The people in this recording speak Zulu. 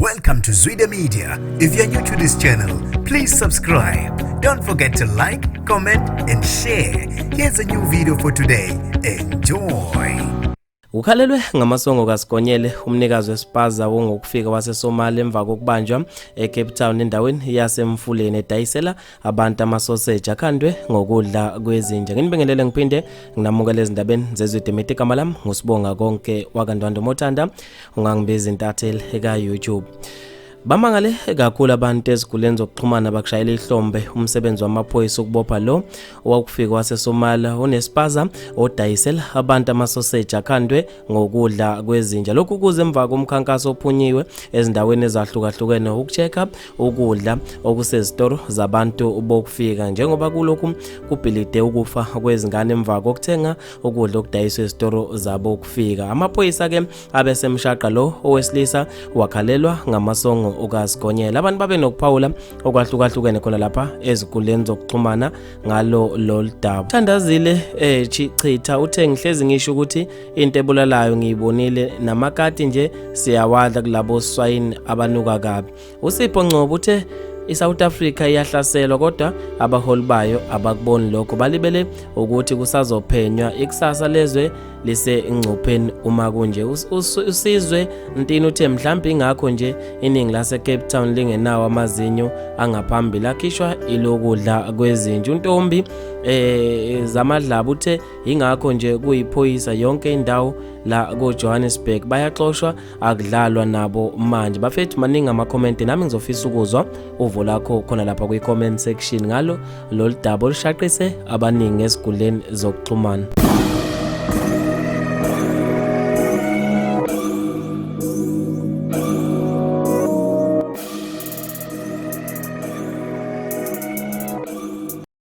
Welcome to Zwida Media. If you're new to this channel, please subscribe. Don't forget to like, comment, and share. Here's a new video for today. Enjoy. Ukhalelwe ngamasongo kaSigonyela umnikazi wespaza wongokufika waseSomalia emva kokubanjwa eCape Town endaweni yaseMfuleni edayisela abantu amasoseji akhandwe ngokudla kwezinja. Nginibingelele ngiphinde nginamukele ezindabeni zeZwide Media. Igama lami nguSibonga Konke wakaNdwandwe Mothanda, ungangibiza intatheli eka YouTube. Bamangale kakhulu abantu eziguleni zokuxhumana bakushayela ihlombe umsebenzi wamaphoyisa ukubopha lo owakufika waseSomalia onespaza odayisela abantu amasoseji akhandwe ngokudla kwezinja. Lokhu kuze emva komkhankaso ophunyiwe ezindaweni ezahlukahlukene ukucheck-a ukudla okusezitolo zabantu bokufika, njengoba kulokhu kubhilide ukufa kwezingane emva kokuthenga ukudla okudayiswa ezitolo zabo kufika. Amaphoyisa ke abesemshaqa lo owesilisa wakhalelwa ngamasongo ukaSigonyela. Abantu babe nokuphawula okwahlukahlukene khona lapha ezinkundleni zokuxhumana ngalo lolu daba. Thandazile Chitha uthe, "Ngihlezi ngisho ukuthi into ebulalayo ngiyibonile, namakati nje siyawadla kulabo swayini abanuka kabi." USipho Ngcobo uthe, "ISouth Africa iyahlaselwa kodwa abaholi bayo abakuboni lokho, balibele ukuthi kusazophenywa. Ikusasa lezwe lisengcupheni uma kunje." Usizwe Ntini uthe, "Mhlawumbe ingakho nje iningi lase Cape Town lingenawo amazinyo angaphambili, akhishwa ilokudla kwezinja." Untombi Zamadlaba uthe, "Ingakho nje kuyiphoyisa yonke indawo la ko Johannesburg, bayaxoshwa, akudlalwa nabo manje." Bafethu, maningi ama-comment, nami ngizofisa ukuzwa uvo lakho khona lapha kwi-comment section ngalo lolu daba olushaqise abaningi ezinkundleni zokuxhumana.